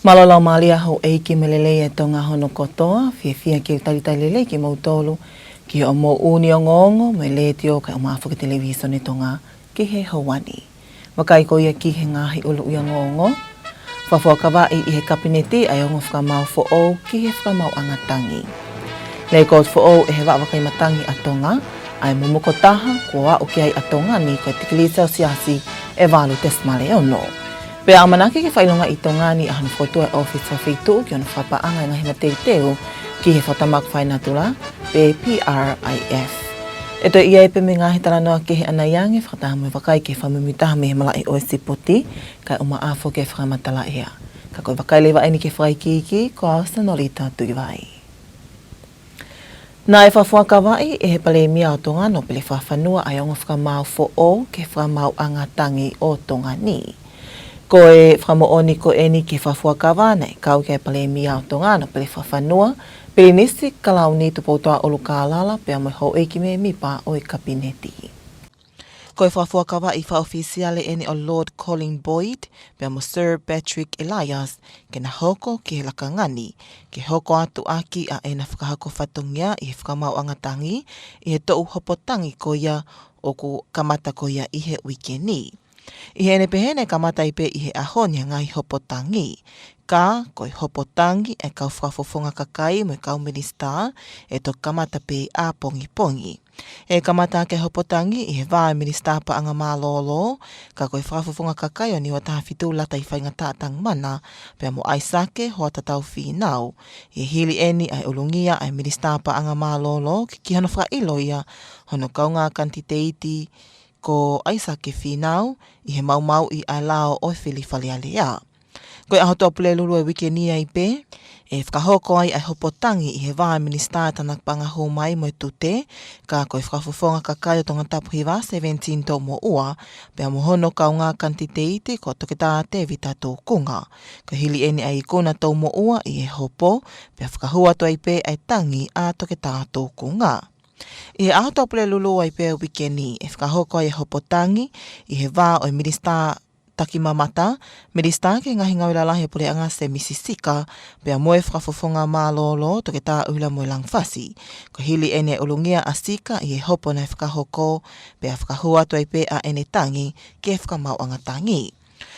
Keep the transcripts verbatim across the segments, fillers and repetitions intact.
Mālō e laumālie ʻa houʻeiki mo e lelei ʻa e Tonga hono kotoa, fiefia ke u talitali lelei kimoutolu ki hoʻomou ʻū ongoongo mei he Letiō kae ʻumaʻā foki e Televisone Tonga ki he houa ni. Vakai ko ia ki he ngaahi ʻuluʻi ongoongo. Fakafuakavaʻi ʻe he Kapineti ʻa e ongo fakamaau foʻou ki he fakamaauʻanga tangi. Lekooti foʻou ʻe he Vaʻa Vakai Matangi ʻa Tonga ʻa e momoko taha kuo aʻu ki ai ʻa Tonga ni ko e tikilī selesiasi ʻe valu tesimale ono. Pea ʻamanaki ke fakaʻilongaʻi ʻi Tonga ni ʻa hono fokotuʻu ʻa e ʻōfisi fakafeituʻu ki hono fakapaʻanga ʻo e ngaahi mateuteu ki he fakatamaku fakaenatula, pe P R I F. ʻE toe ʻi ai pē mo e ngaahi talanoa kehe ʻanai ange fakataha mo e vakai ki he fakamuimuitaha mei he malaʻe ʻo e sipoti, kae ʻumaʻā foki e fakamatala ʻea. Ka ko e vakai leva eni ki he fakaikiiki, ko au Sanolita Tuivai. Naʻe fakafuakavaʻi ʻe he Palēmia ʻo Tonga, Nōpele Fakafanua, ʻa e ongo fakamaau foʻou ki he fakamaauʻanga tangi ʻo Tonga ni. Ko e fakamoʻoni ko eni ki he fakafuakava naʻe kau ki ai e Palēmia ʻo Tonga, Nōpele Fakafanua, Pilinisi Kalauni Tupoutoʻa ʻUlukālala, pea mo e houʻeiki mēmipa ʻo e Kapineti. Ko e fakafuakavaʻi fakaʻofisiale eni ʻo Lord Colin Boyd pea mo Sir Patrick Elias ke na hoko ki he lakanga ni, ke hoko atu ʻaki ʻa ʻena fakahoko fatongia ʻi he fakamaauʻanga tangi ʻi he toʻu hopo tangi ko ia ʻoku kamata ko ia ʻi he uike ni. ʻI heʻene pehē naʻe kamata ai pē ʻi he ʻaho ni ʻa e ngaahi hopo tangi, ka ko e hopo tangi ʻa e kau fakafofonga kakai mo e kau minisitā ʻe toki kamata pē ʻapongipongi. ʻE kamata ʻaki e hopo tangi ʻi he vā ʻo e Minisitā Paʻanga Mālōlō, ka ko e fakafofonga kakai ʻo Niuatahafitū Lata-ʻi-Faingataʻa Tangimana, pea mo ʻAisake Hoatatau Fīnau. ʻI he hili eni ʻa e ʻulungia ʻa e Minisitā Paʻanga Mālōlō ki, ki hono fakaʻilo ia hono kaungā kanititeiti ko ʻAisake Fīnau ʻi he maumauʻi ʻa e lao ʻo e fili Fale Alea. Ko e ʻaho Tuʻapulelulu ʻo e uike ni ai pē ʻe fakahoko ai ʻa e hopo tangi ʻi he vā ʻo e minisitā ʻa Tānaki Paʻanga Hū Mai mo e Tute, ka ko e fakafofonga kakai ʻo Tongatapu Hiva, Seventeen Toumoʻua, pea mo hono kaungā kanititeiti ko Toketā Tēvita Tūkunga. Ko e hili eni ʻa e ikuna Toumoʻua ʻi he hopo, pea fakahū atu ai pē ʻa e tangi ʻa Toketā Tūkunga. ʻI he ʻaho Tuʻapulelulu ai pē ʻo e uike ni ʻe fakahoko ai e hopo tangi ʻi he vā ʻo e Minisitā Takimamata, Minisitā ki he Ngaahi Ngāue Lalahi ʻo e Puleʻanga, Sēmisi Sika, pea mo e fakafofonga mālōlō, Toketā ʻUhilamoe Langafasi. Ko e hili eni e ʻulungia ʻa Sika ʻi he hopo naʻe fakahoko, pea fakahū atu ai pē ʻa ʻene tangi ki he fakamaauʻanga tangi.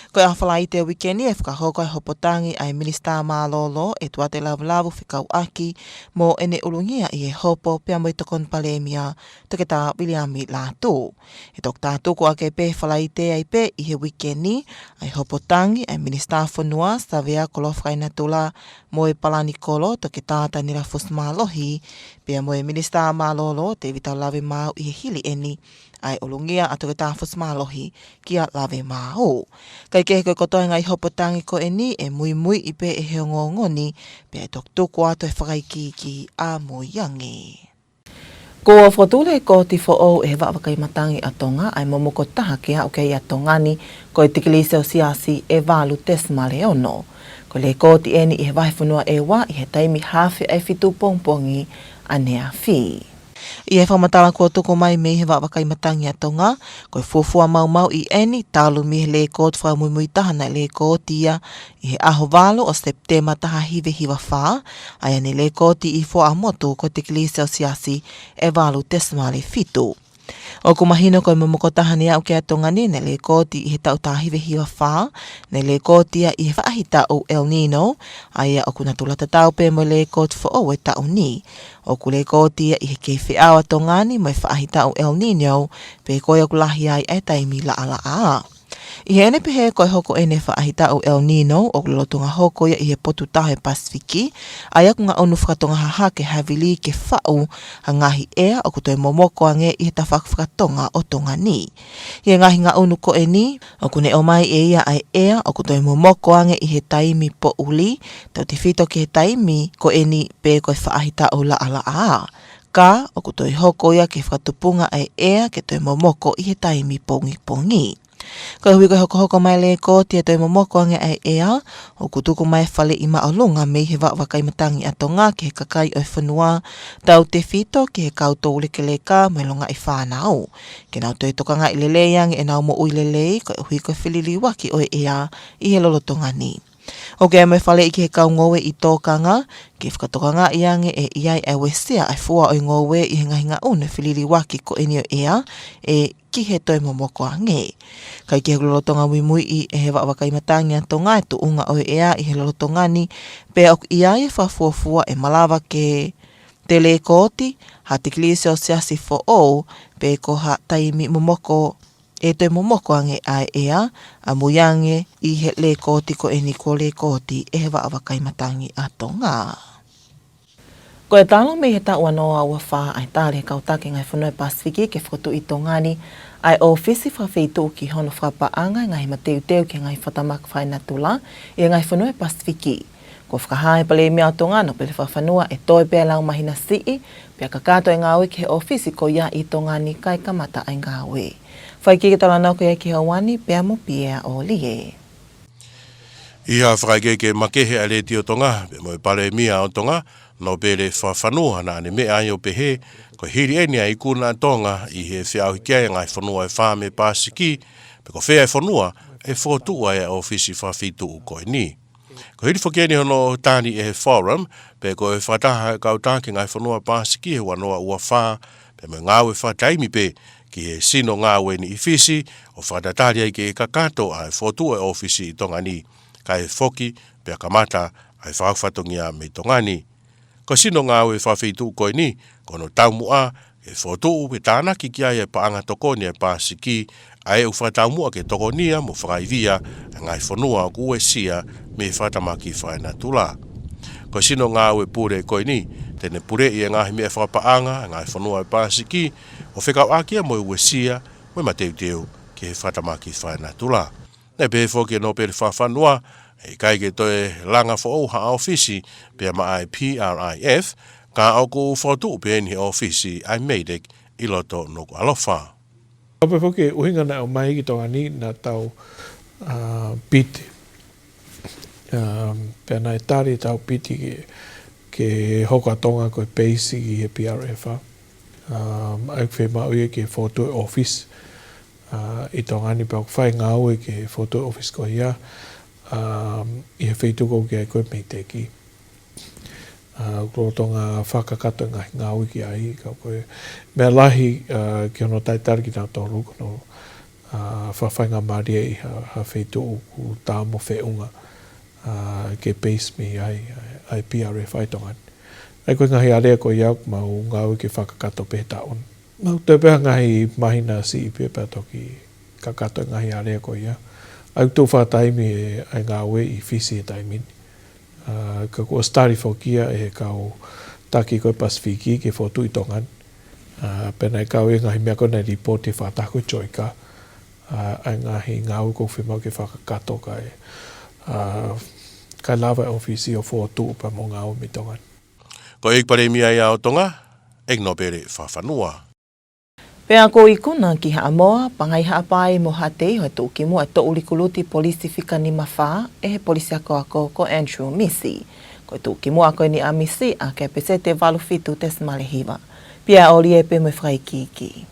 Ko e ʻaho Falaite ʻo e uike ni ʻe fakahoko e hopo tangi ʻa e Minisitā Mālōlō, ʻEtuate Lavulavu, fekauʻaki mo ʻene ʻulungia ʻi he hopo pea mo e Tokoni Palēmia, Toketā Viliami Lātū. ʻE toki tātuku ʻaki pē he Falaite ai pē ʻi he uike ni ʻa e hopo tangi ʻa e Minisitā Fonua, Savea, Koloa Fakaenatula mo e Palani Kolo, Toketā Taniela Fusimālohi, pea mo e Minisitā Mālōlō, Tēvita Lavemaau, ʻi he hili eni ʻa e ʻulungia ʻa Toketā Fusimālohi kia Lavemaau. Kae kehe, ko e kotoa e ngaahi hopo tangi ko eni ʻe muimuiʻi pē ʻe he ongoongo ni, pea ʻe toki tuku atu e fakaikiiki ʻamui ange. Kuo fokotuʻu lekooti foʻou ʻe he Vaʻa Vakai Matangi ʻa Tonga ʻa e momoko taha ke aʻu ki ai ʻa Tonga ni ko e tikilī selesiasi ʻe valu tesimale ono. Ko e lekooti eni ʻi he vahefonua ʻEua ʻi he taimi hafe ʻa e fitu pongipongi ʻaneafi. ʻI he fakamatala kuo tuku mai mei he Vaʻa Vakai Matangi ʻa Tonga, ko e fuofua maumauʻi eni talu mei he lekooti fakamuimuitaha naʻe lekooti ia ʻi he ʻaho valu ʻo Sepitema taha hiva hiva fā, ʻa ia naʻe lekooti ʻi Fuaʻamotu ko e tikilī selesiasi ʻe valu tesimale fitu. ʻOku mahino ko e momoko taha naʻe aʻu ki ai ʻa Tonga ni naʻe lekooti ʻi he taʻu taha hiva hiva fā, naʻe lekooti ia ʻi he faʻahitaʻu El Nino, ʻa ia ʻoku natula tatau pē mo e lekooti foʻou ʻo e taʻu ni. ʻOku lekooti ia ʻi he kei feʻao ʻa Tonga ni mo e faʻahitaʻu El Nino, pea ko ia ʻoku lahi ai ʻa e taimi laʻalaʻā. ʻI heʻene pehē ko e hoko eni e faʻahitaʻu El Nino, ʻoku lolotonga hoko ia ʻi he potu taha ʻo e Pasifiki, ʻa ia ʻoku ngaʻunu fakatonga hahake havili ke faʻu ha ngaahi ʻea ʻoku toe momoko ange ʻi he tafaʻaki fakatonga ʻo Tonga ni. ʻI he ngaahi ngaʻunu ko eni, ʻoku ne ʻomai ʻe ia ʻa e ʻea ʻoku toe momoko ange ʻi he taimi poʻuli, tautefito ki he taimi ko eni pe ko e faʻahitaʻu laʻalaʻā. Ka, ʻoku toe hoko ia ki he fakatupunga ʻa e ʻea ke toe momoko ʻi he taimi pongipongi. Koeʻuhi ko e hokohoko mai e lekooti e toe momoko ange ʻa e ʻea, ʻoku tuku mai e faleʻi māʻolunga mei he Vaʻa Vakai Matangi ʻa Tonga ki he kakai ʻo e fonua, tautefito ki he kau toulekeleka mo e longaʻi fānau, ke nau toe tokangaʻi lelei ange ʻenau moʻui lelei, koeʻuhi ko e feliliuaki ʻo e ʻea ʻi he lolotonga ni. ʻOku ʻi ai mo e faleʻi ki he kau ngoue ʻi tōkanga, ke fakatokangaʻi ange ʻe ʻi ai ʻa e uesia ʻa e fua ʻo e ngoue ʻi he ngaahi ngaʻunu feliliuaki ko eni ʻo e ʻea, ʻe ki he toe momoko ange. ʻIkai ke lolotonga muimuiʻi ʻe he Vaʻa Vakai Matangi ʻa Tonga e tuʻunga ʻo e ʻea ʻi he lolotonga ni, pea ʻoku ʻi ai e fakafuofua ʻe malava ke toe lēkooti ha tikilī selesiasi foʻou, pe ko ha taimi momoko ʻe toe momoko ange ʻa e ʻea, ʻamui ange ʻi he lēkooti ko eni kuo lēkooti ʻe he Vaʻa Vakai Matangi ʻa Tonga. Ko e talu mei he taʻu ua noa ua fā ʻa e tali ʻe he kau taki ngaahi fonua ʻo e Pasifiki ke fokotuʻu ʻi Tonga ni ʻa e ʻōfisi fakafeituʻu ki hono fakapaʻanga e ngaahi mateuteu ki he ngaahi fakatamaki fakaenatula ʻi he ngaahi fonua ʻo e Pasifiki. Kuo fakahā ʻe he Palēmia ʻo Tonga, Nōpele Fakafanua, ʻe toe pē lau māhina siʻi, pea kakato e ngāue ki he ʻōfisi ko ia ʻi Tonga ni kae kamata ʻa e ngāue. Fakaikiiki ki he talanoa ko ia ki he ʻaho ni, pea mo Piea ʻOlie. ʻI ha fakaikiiki makehe ʻa e Letiō Tonga, pea mo e Palēmia ʻo Tonga, Nōpele Fakafanua, naʻa ne meʻa ai ʻo pehē, ko e hili eni ʻa e ikuna ʻa Tonga ʻi he feʻauhi ki ai ʻa e ngaahi fonua ʻo e fā mei he Pasifiki, pe ko fē ʻa e fonua ʻe fokotuʻu ai ʻa e ʻōfisi fakafeituʻu ko eni. Ko e hili foki eni hono tali ʻe he Forum, pe ko e fakataha ʻa e kau taki ngaahi fonua Pasifiki he ua noa ua fā, pea mo e ngāue fakataimi pē ki he sino ngāue ni ʻi Fisi, ʻo fakatatali ai ke kakato ʻa e fokotuʻu ʻa e ʻōfisi ʻi Tonga ni, kae foki pea kamata ʻa e fakafatongia mei Tonga ni. Ko e sino ngāue fakafeituʻu ko eni, ko hono taumuʻa ke fokotuʻu pe tānaki ki ai e paʻanga tokoni ʻa e Pasifiki, ʻa ē ʻoku fakataumuʻa ke tokonia mo fakaivia ʻa e ngaahi fonua ʻoku uesia mei he fakatamaki fakaenatula. Ko e sino ngāue pule ko eni, te ne puleʻi e ngaahi meʻa fakapaʻanga ʻa e ngaahi fonua ʻo e Pasifiki, ʻo fekauʻaki ia mo e uesia mo e mateuteu ki he fakatamaki fakaenatula. Naʻe pehē foki ʻe Nōpele Fakafanua, ʻe ʻikai ke toe langa foʻou ha ʻōfisi pea maʻa e P R I F, ka ʻoku fokotuʻu pē eni he ʻōfisi ʻa e MEIDECC ʻi loto Nukuʻalofa. Pea foki ʻuhinga naʻe ʻomai ki Tonga ni naʻa tau, ā, piti. Ā, pea naʻe tali ʻetau piti ke, ke hoko ʻa Tonga ko e peisi ki he P R F, ā. Ā, ʻa ia ʻoku fiemaʻu ia ke fokotuʻu e ʻōfisi, ā, ʻi Tonga ni pea ʻoku fai ngāue ke fokotuʻu e ʻōfisi ko ia, ā, ʻi he feituʻu ko ē ʻoku ʻi ai ko ē MEIDECC. Ā, ʻoku lolotonga fakakakato e ngaahi ngāue ki ai, ka ko e meʻa lahi, ā, ki hono talitali kinautolu, ko hono, ā, fakafaingamālie ʻi ha, ha feituʻu ʻoku tā mo feʻunga, ā, ke peisi mei ai ʻa e P R F ʻi Tonga ni. ʻA ia ko e ngaahi area ko ia ʻoku mau ngāue ke fakakakato pē he taʻu ni. Mau toe pē ha ngaahi māhina siʻi pē pea toki kakato e ngaahi area ko ia. ʻA ia ʻoku tuʻu fakataimi e, ʻa e ngāue ʻi Fisi he taimi ni. Ā, ka kuo ʻosi tali foki ia ʻe he kau taki ko ē Pasifiki ke fokotuʻu ʻi Tonga ni. Ā, pea naʻe kau ia he ngaahi meʻa ko ē naʻe lipooti he fakataha ko ē JICA, ā, ʻa e ngaahi ngāue ʻoku fiemaʻu ke fakakakato kae, ā, kae lava e ʻōfisi ʻo fokotuʻu pea mo ngāue mei Tonga ni. Ko e ʻEiki Palēmia ia ʻo Tonga, ʻEiki Nōpele Fakafanua. Pea kuo ikuna ki Haʻamoa, Pangai, Haʻapai mo Haʻateiho e tuʻukimuʻa e toʻu likuluti polisi fika nima fā ʻe he polisi akoako ko Andrew Misi. Ko e tuʻukimuʻa ko eni ʻa Misi ʻaki e peseti ʻe valu fitu tesimale hiva. Piea ʻOlie pea mo e fakaikiiki.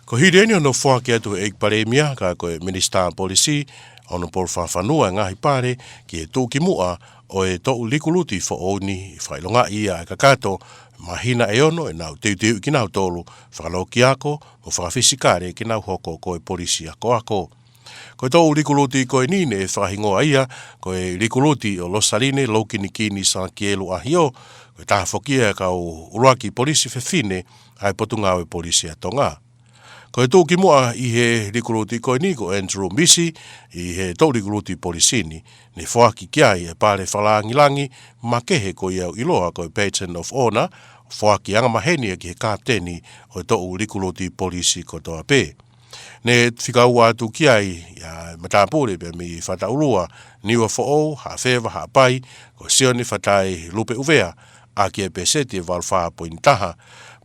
Ko e hili eni hono foaki atu ʻe he ʻEiki Palēmia, ka ko e Minisitā Polisi, Honourable Fakafanua, e ngaahi pale ki he tuʻukimuʻa ʻo e toʻu likuluti foʻou ni, ʻi he fakaʻilongaʻi ia ʻa e kakato māhina ʻe ono ʻenau teuteuʻi kinautolu fakalokiako mo fakafisikale ke nau hoko ko e polisi akoako. Ko e toʻu likuluti ko eni naʻe fakahingoa ia ko e likuluti ʻo Losaline Loukinikini Sakielu ʻAhio, ko e taha foki ia e kau ʻuluaki polisi fefine ʻa e Potungāue Polisi ʻa Tonga. Ko e tuʻukimuʻa ʻi he likuluti ko eni ko Andrew Misi ʻi he toʻu likuluti polisi ni, naʻe foaki ki ai e pale fakalāngilangi makehe ko ia ʻoku ʻiloa ko e Baton of Honour, foaki angamaheni ia ki he kapiteni ʻo e toʻu likuluti polisi kotoa pē. Naʻe fika ua atu ki ai ʻa e matāpule pea mei Fataʻulua, Niuafoʻou, Haʻafeva, Haʻapai, ko Sione Fatai Lupe ʻUvea, ʻaki e peseti ʻe valu fā poini taha,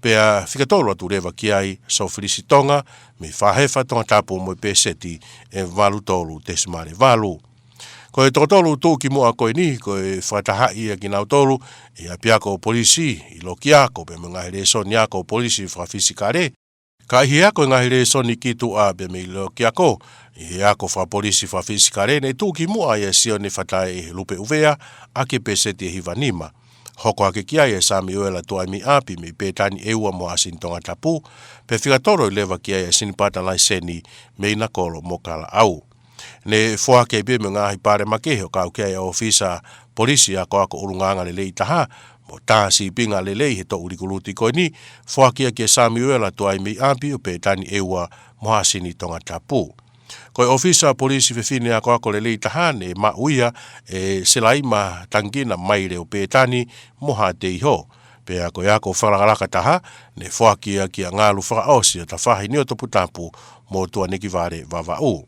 pea fika tolu atu leva ki ai Sofilisi Tonga mei Fahefa, Tongatapu, mo e peseti ʻe valu tolu tesimale valu. Ko e toko tolu tuʻukimuʻa ko eni, ko e fakatahaʻi ia kinautolu ʻi he ʻapiako polisi ʻi lokiako pea mo e ngaahi lēsoni ako polisi fakafisikale. Ka ʻi he ako e ngaahi lēsoni ki tuʻa pea mei loki ako, ʻi he ako fakapolisi fakafisikale naʻe tuʻu ki muʻa ʻa Sione Fatae ʻi he lupe ʻuvea ʻaki e peseti ʻe hiva nima. Hoko hake ki ai ʻa Samiuela Tuʻaimeiʻapi mei Pētani ʻEua mo Haʻasini Tongatapu, pea fika tolu ʻi leva ki ai ʻa Sinipata Laiseni mei Nakolo mo Kalaʻau. Ne foaki ai pē mo e ngaahi palema kehe ʻo kau ki ai ʻa e ʻōfisa polisi akoako ʻulungaanga lelei taha, mo tā sīpinga lelei he toʻu likuluti ko eni, foaki ia kia Samiuela Tuʻaimeiʻapi ʻo Pētani ʻEua mo Haʻasini Tongatapu. Ko e ʻōfisa polisi fefine akoako lelei taha ne maʻu ia ʻe Selaima Tangikina Maile ʻo Pētani mo Haʻateiho. Pea ko e ako fakalakalaka taha, ne foaki ia kia Ngalu Fakaʻosi ʻo Tafahi Niuatoputapu mo Tuʻanekivale Vavaʻu.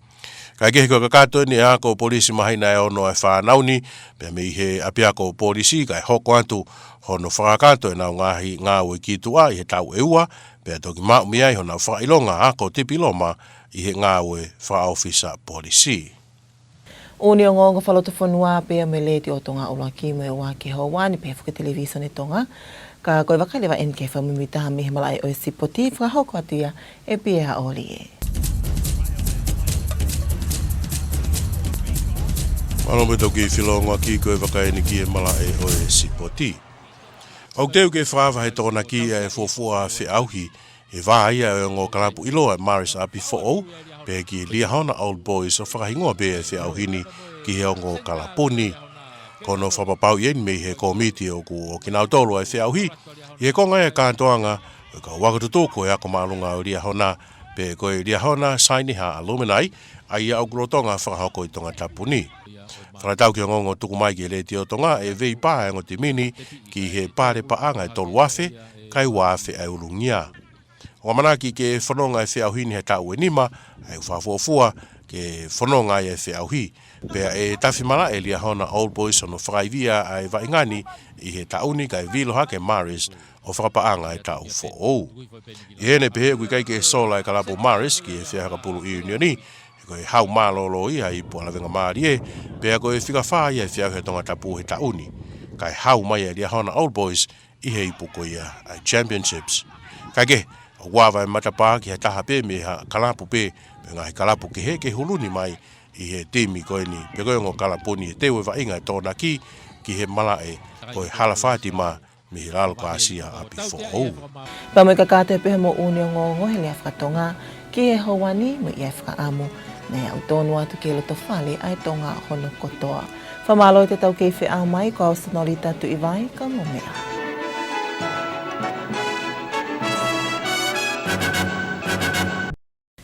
Kae kehe, ko e kakato eni e ako polisi māhina ʻe ono ʻa e fānau ni, pea mei he ʻapiako polisi kae hoko atu hono fakakakato ʻenau ngaahi ngāue ki tuʻa ʻi he taʻu ʻe ua, pea toki maʻu mei ai honau fakaʻilonga ako tipiloma ʻi he ngāue fakaʻōfisa polisi. ʻUni ongoongo fakalotofonua pea mo e Letiō Tonga ʻUluaki mo e Ua ki he houa ni, pea foki Televīsone Tonga. Ka ko e vakai leva eni ki he fakamuimuitaha mei he malaʻe ʻo e sipoti, fakahoko atu ia ʻe Pea ʻOlie. Mālō mo e toki felongoaki. Ko e vakai eni ki he malaʻe ʻo e sipoti. ʻOku teu ke fakaava he Tokonaki ʻa e fuofua feʻauhi ʻi he vā ia ʻo e ongo kalapu ʻiloa ʻa e Marist ʻApifoʻou, pehē ki he Liahona Old Boys, ʻo fakahingoa pē ʻa e feʻauhi ni ki he ongo kalapu ni. Ko hono fakapapauʻi eni mei he kōmiti ʻoku ʻo kinautolu ʻa e feʻauhi, ʻi he konga ia e kātoanga ʻo e kau ako tutuku ʻo e ako māʻolunga ʻo Liahona, pe ko e Liahona Saineha Alumni, ʻa ia ʻoku lolotonga fakahoko ʻi Tongatapu ni. Fakatatau ki he ongoongo tuku mai ki he Letiō Tonga, ʻe veipā ʻa e ongo timi ni ki he pale paʻanga ʻe tolu afe, kae ua afe ʻa e ulungia. ʻOku ʻamanaki ke fononga e feʻauhi ni he taʻu ʻe nima, ʻa ia ʻoku fakafuofua ke fononga ai e feʻauhi. Pea ʻe tafi malaʻe ʻe Liahona Old Boys hono fakaivia ʻa e vaʻinga ni ʻi he taʻu ni, kae vilo hake Marist ʻo fakapaʻanga e taʻu foʻou. ʻI heʻene pehē ʻoku ʻikai ke sola e kalapu Marist ki he Fehokapulu ʻIunioni, he ko e hau mālōlō ia ʻi Puʻalavengamālie, pea ko e fika fā ia e feʻauhi ʻa Tongatapu he taʻu ni, kae hau mai ʻa e Liahona Old Boys ʻi he ipu ko ia ʻa e Championships. Kae kehe, ʻoku ava e matapā ki ha taha pē mei ha kalapu pē, pe ngaahi kalapu kehe ke huluni mai ʻi he timi ko eni, pe ko e ongo kalapu ni, he teu e vaʻinga ʻe Tokonaki ki he malaʻe ko e Hala Fātima mei he Lalo Kāsia ʻApifoʻou. Pea mo e kakato pē hoʻomou ʻUni ongoongo he lea faka-Tonga ki he houa ni, mo e ʻai fakaʻamu naʻa tau tonu atu ki he loto fale ʻa e Tonga hono kotoa. Fakamālō ʻi heʻetau kei feʻao mai, ko au Sonolita Tuʻivai, ka mou meʻa.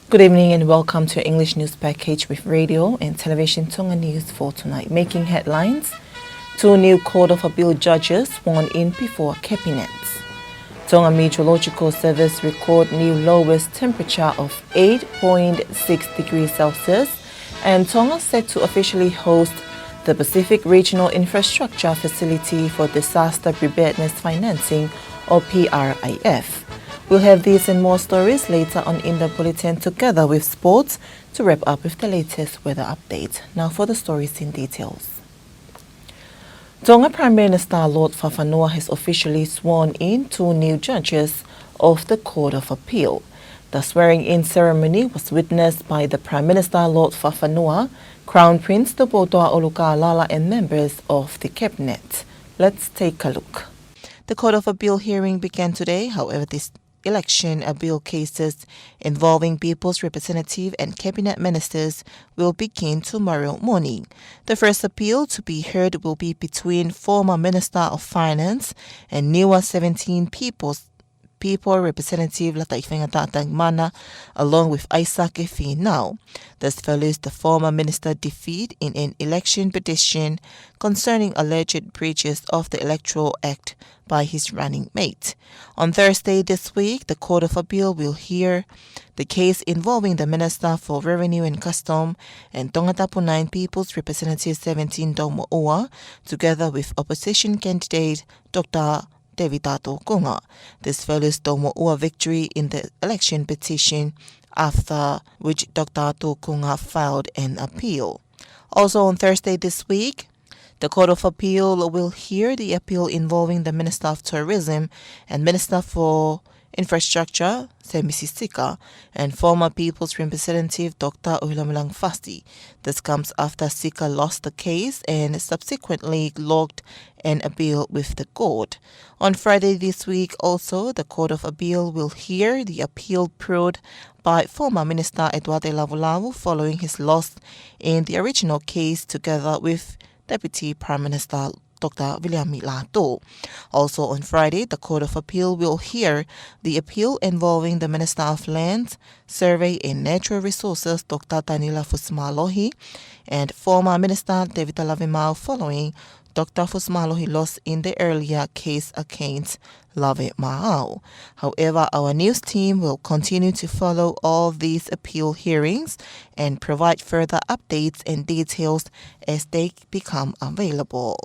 Good evening and welcome to English News Package with Radio and Television Tonga News for tonight. Making headlines: two new Court of Appeal judges sworn in before Cabinet. Tonga Meteorological Service record new lowest temperature of eight point six degrees Celsius, and Tonga set to officially host the Pacific Regional Infrastructure Facility for Disaster Preparedness Financing, or P R I F. We'll have these and more stories later on in the bulletin, together with sports, to wrap up with the latest weather update. Now for the stories in details. Tonga Prime Minister Lord Fakafanua has officially sworn in two new judges of the Court of Appeal. The swearing-in ceremony was witnessed by the Prime Minister Lord Fakafanua, Crown Prince Tupoutoʻa ʻUlukalala, and members of the Cabinet. Let's take a look. The Court of Appeal hearing began today. However, this election appeal cases involving People's Representative and Cabinet Ministers will begin tomorrow morning. The first appeal to be heard will be between former Minister of Finance and newer seventeen People's, People Representative Lataʻifaingataʻa Taimana, along with ʻAisake Finau. This follows the former minister defeat in an election petition concerning alleged breaches of the Electoral Act by his running mate. On Thursday this week, the Court of Appeal will hear the case involving the Minister for Revenue and Custom and Tongatapu nine People's Representative seventeen Toumoʻua, together with opposition candidate Doctor Tevita Tokunga. This follows Toumoʻua victory in the election petition, after which Doctor Tokunga filed an appeal. Also on Thursday this week, the Court of Appeal will hear the appeal involving the Minister of Tourism and Minister for Infrastructure, Semisi Sika, and former People's Representative Doctor Uhilamulangafasi. This comes after Sika lost the case and subsequently logged an appeal with the court. On Friday this week, also, the Court of Appeal will hear the appeal brought by former Minister Eduate Lavulavu following his loss in the original case together with Deputy Prime Minister Doctor Viliami Lātū. Also on Friday, the Court of Appeal will hear the appeal involving the Minister of Lands, Survey and Natural Resources, Doctor Taniela Fusimālohi, and former Minister Tevita Lavemaau following Doctor Fusimālohi lost in the earlier case against Lavemaau. However, our news team will continue to follow all these appeal hearings and provide further updates and details as they become available.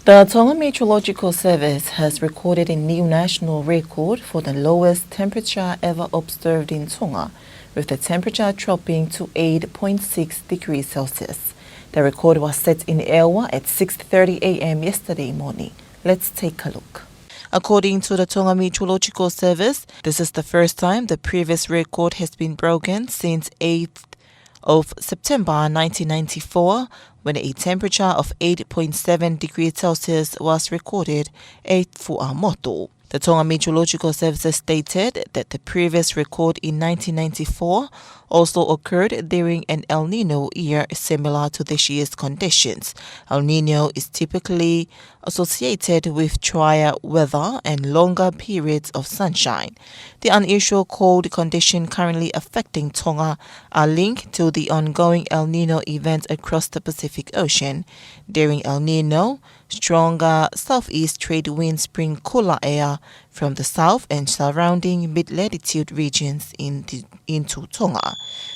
The Tonga Meteorological Service has recorded a new national record for the lowest temperature ever observed in Tonga, with the temperature dropping to eight point six degrees Celsius. The record was set in Eua at six thirty a m yesterday morning. Let's take a look. According to the Tonga Meteorological Service, this is the first time the previous record has been broken since eighth of September nineteen ninety-four, when a temperature of eight point seven degrees Celsius was recorded at Fuaʻamotu. The Tonga Meteorological Services stated that the previous record in nineteen ninety-four also occurred during an El Nino year similar to this year's conditions. El Nino is typically associated with drier weather and longer periods of sunshine. The unusual cold condition currently affecting Tonga are linked to the ongoing El Nino event across the Pacific Ocean. During El Nino, stronger southeast trade winds bring cooler air from the south and surrounding mid-latitude regions in the, into Tonga.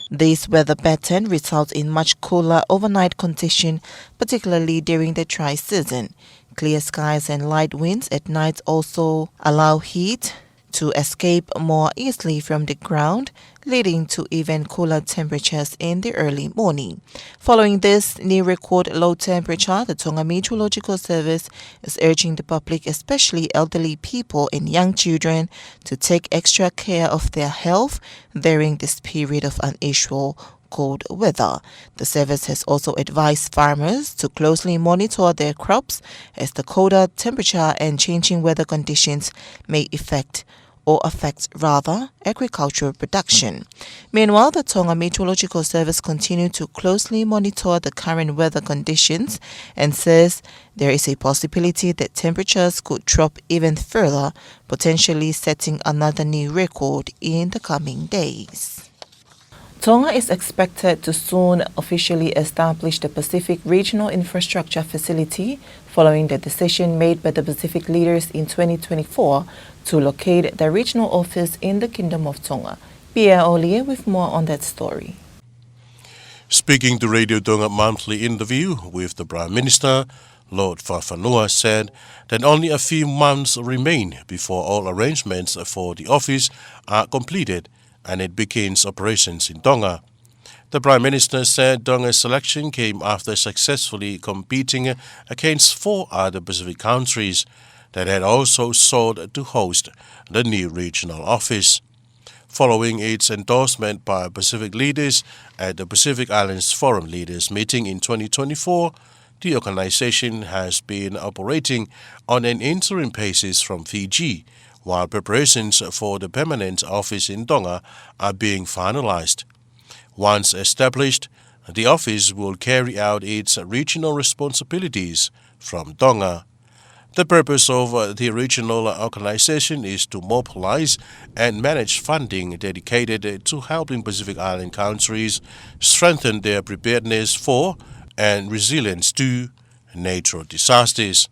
This weather pattern results in much cooler overnight condition, particularly during the dry season. Clear skies and light winds at night also allow heat to escape more easily from the ground, leading to even cooler temperatures in the early morning. Following this new record low temperature, the Tonga Meteorological Service is urging the public, especially elderly people and young children, to take extra care of their health during this period of unusual cold weather. The service has also advised farmers to closely monitor their crops as the colder temperature and changing weather conditions may affect or affect rather agricultural production. Meanwhile, the Tonga Meteorological Service continue to closely monitor the current weather conditions and says there is a possibility that temperatures could drop even further, potentially setting another new record in the coming days. Tonga is expected to soon officially establish the Pacific Regional Infrastructure Facility following the decision made by the Pacific leaders in twenty twenty-four to locate the regional office in the Kingdom of Tonga. Pierre Olie with more on that story. Speaking to Radio Tonga Monthly interview with the Prime Minister, Lord Fakafanua said that only a few months remain before all arrangements for the office are completed and it begins operations in Tonga. The Prime Minister said Tonga's selection came after successfully competing against four other Pacific countries that had also sought to host the new regional office. Following its endorsement by Pacific leaders at the Pacific Islands Forum Leaders Meeting in twenty twenty-four, the organization has been operating on an interim basis from Fiji, while preparations for the permanent office in Tonga are being finalized. Once established, the office will carry out its regional responsibilities from Tonga. The purpose of, uh, the regional organization is to mobilize and manage funding dedicated to helping Pacific Island countries strengthen their preparedness for and resilience to natural disasters.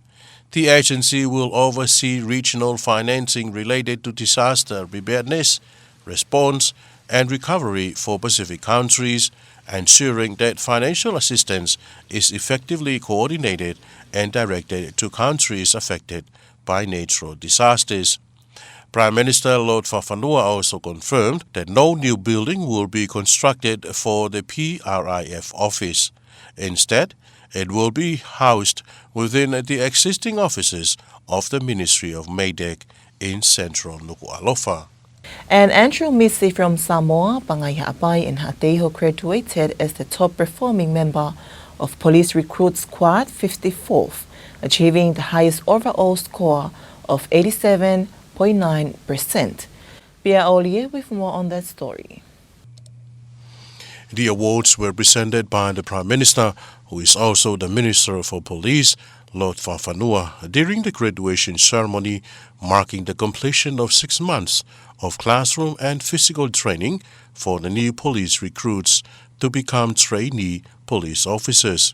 The agency will oversee regional financing related to disaster preparedness, response, and recovery for Pacific countries, ensuring that financial assistance is effectively coordinated and directed to countries affected by natural disasters. Prime Minister Lord Fakafanua also confirmed that no new building will be constructed for the P R I F office. Instead, it will be housed within the existing offices of the Ministry of MEIDECC in Central Nukuʻalofa. And Andrew Misi from Samoa, Pangai Haʻapai in Haʻateiho, graduated as the top performing member of Police Recruit Squad fifty-fourth, achieving the highest overall score of eighty-seven point nine percent. Pia Olie with more on that story. The awards were presented by the Prime Minister, who is also the Minister for Police, Lord Fafanua, during the graduation ceremony marking the completion of six months of classroom and physical training for the new police recruits to become trainee police officers.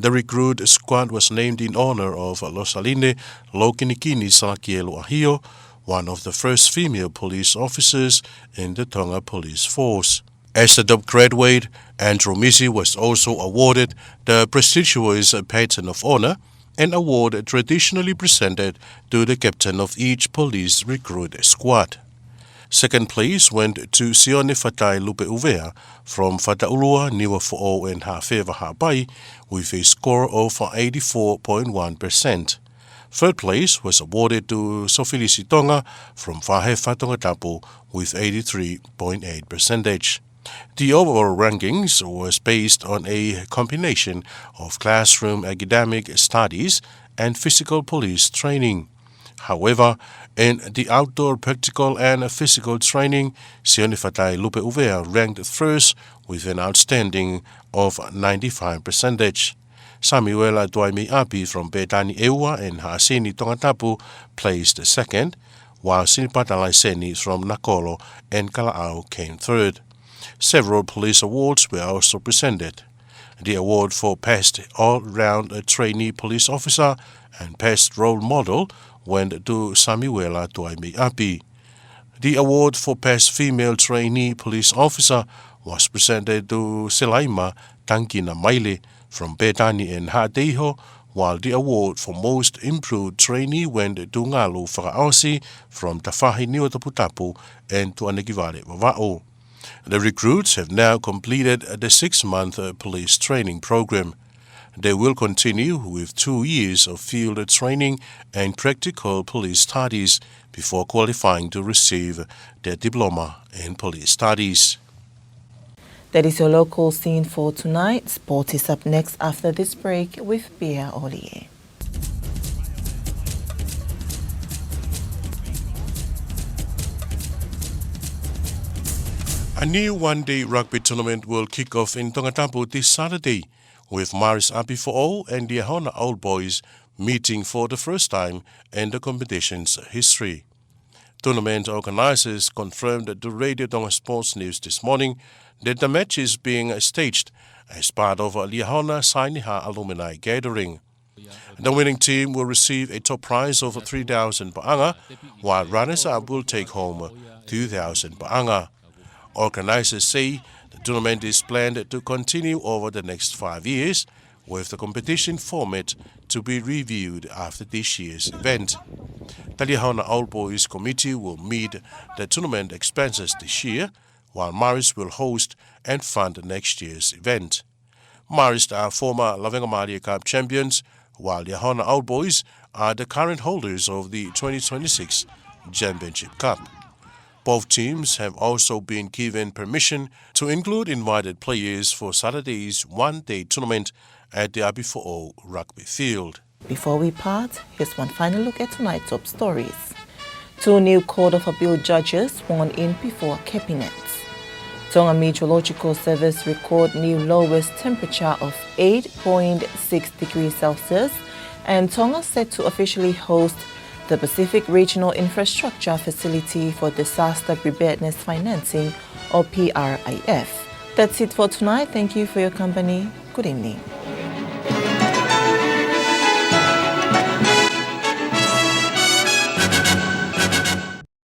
The recruit squad was named in honor of Losaline Lokinikini Salakielu Ahio, one of the first female police officers in the Tonga Police Force. As the top graduate, Andrew Misi was also awarded the prestigious Baton of Honor, an award traditionally presented to the captain of each police recruit squad. Second place went to Sione Fatai Lupe Uvea from Fataulua, Niuafoʻou and Hafeva Haʻapai with a score of eighty-four point one percent. Third place was awarded to Sofilisi Tonga from Fahefa, Tongatapu with eighty-three point eight percentage. The overall rankings was based on a combination of classroom academic studies and physical police training. However, in the outdoor practical and physical training, Sione Fatai Lupe Uvea ranked first with an outstanding of ninety-five percentage. Samuela Tuaimeiʻapi from Petani ʻEua and Haʻasini, Tongatapu placed second, while Sinipata Laiseni from Nakolo and Kalaʻau came third. Several police awards were also presented. The award for Best All-Round Trainee Police Officer and Best Role Model went to Samuela Tuaimeiʻapi. The award for Best Female Trainee Police Officer was presented to Selaima Tangina Maile from Petani and Haʻateiho, while the award for Most Improved Trainee went to Ngalu Fakaʻosi from Tafahi, Niuatoputapu and Tuʻanekivale Vavaʻu. The recruits have now completed the six-month, uh, police training program. They will continue with two years of field training and practical police studies before qualifying to receive their diploma in police studies. That is your local scene for tonight. Sport is up next after this break with Pia Olie. A new one-day rugby tournament will kick off in Tongatapu this Saturday, with Marist ʻApifoʻou and Liahona Old Boys meeting for the first time in the competition's history. Tournament organizers confirmed to Radio Tonga Sports News this morning that the match is being staged as part of a Liahona Sainiha alumni gathering. The winning team will receive a top prize of three thousand paʻanga, while runners-up will take home two thousand paʻanga. Organizers say the tournament is planned to continue over the next five years, with the competition format to be reviewed after this year's event. The Liahona Old Boys Committee will meet the tournament expenses this year, while Marist will host and fund next year's event. Marist are former Lavengamalie Cup champions, while Liahona Old Boys are the current holders of the twenty twenty-six Championship Cup. Both teams have also been given permission to include invited players for Saturday's one-day tournament at the ʻApifoʻou rugby field. Before we part, here's one final look at tonight's top stories. Two new Court of Appeal judges sworn in before Cabinet. Tonga Meteorological Service record new lowest temperature of eight point six degrees Celsius, and Tonga set to officially host the Pacific Regional Infrastructure Facility for Disaster Preparedness Financing, or P R I F. That's it for tonight. Thank you for your company. Good evening.